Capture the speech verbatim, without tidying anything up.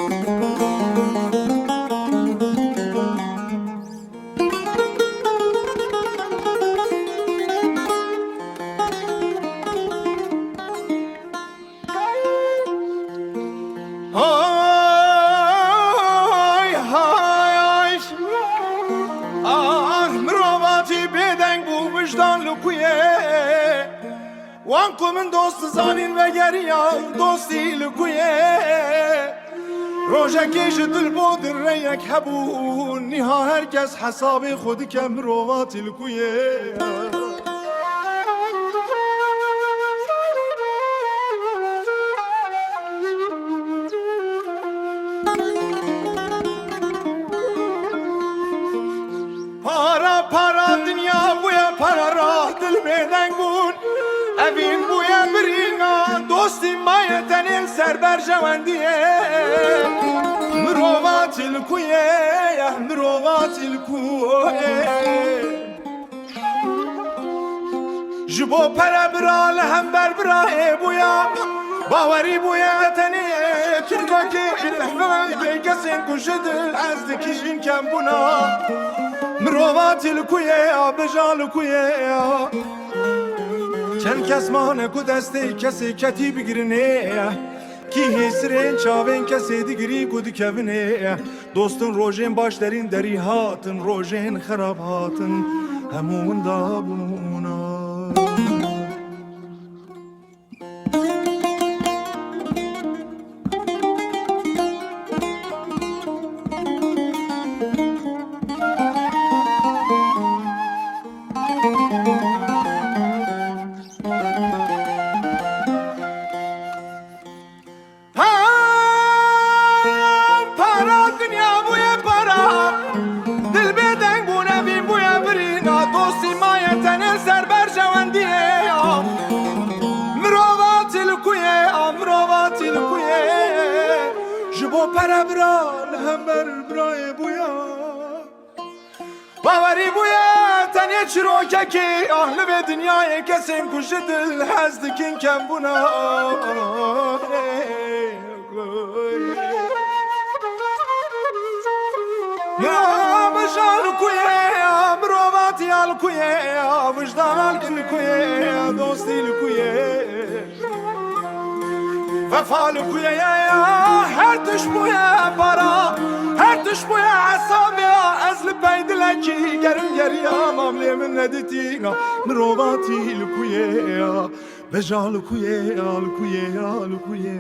Hay, hay, ay. Ah, mirovatî bêdeng bû, wijdan li ku ye? Wan ku min dost zanîn vegeriya, dostî li ku ye? Rojekê ji dil bo direyek hebû, niha her kes hesabê xwe dike, mirovatî li ku ye? Para, para, dinya bûye para, rah dil bêdeng bûn. Evîn bûye birîna, dostî maye tenê li ser berjewendiyê. Mirovatî li ku ye, mirovatî li ku ye? Ji bo pere bira li hember birayê bûya. Bawerî bûye tenê Tirkokê, kesên ku ji dil hez dikin kembûna. Mirovatî li ku ye ya, beja li ku ye ya? Çend kes mane ku destê kesê ketî bigirinê? Kî hêsirên çavên kesê digirî ku dikevinê? Dostin rojên baş derîn derî hatin, rojên xerab hatin, hemû winda bûna. Ha, para, dinya bûye para. Dil bêdeng bûne, vî bûye birîna. Dostî maye tenê ser berjewendiyê ya. Mirovatî li ku ye, a mirovatî li ku ye? Ji bo pere bira li hember birayê bûya. Bawerî bûye tenê çirokekê, ah, li vê dinyayê kesên ku ji dil hez dikin kembûna. Ya beja li ku ye, ya mirovatiya li ku ye, ya wijdan li ku ye, ya dostî li ku ye? Vefa li ku ye ya, ya, her tişt bûye para, her tişt bûye hesabê ya, ez li pey dilekî gerim geriya, mam lê min nedîtîna, mirovatî li ku ye ya, beja li ku ye ya, li ku ye ya, li ku ye?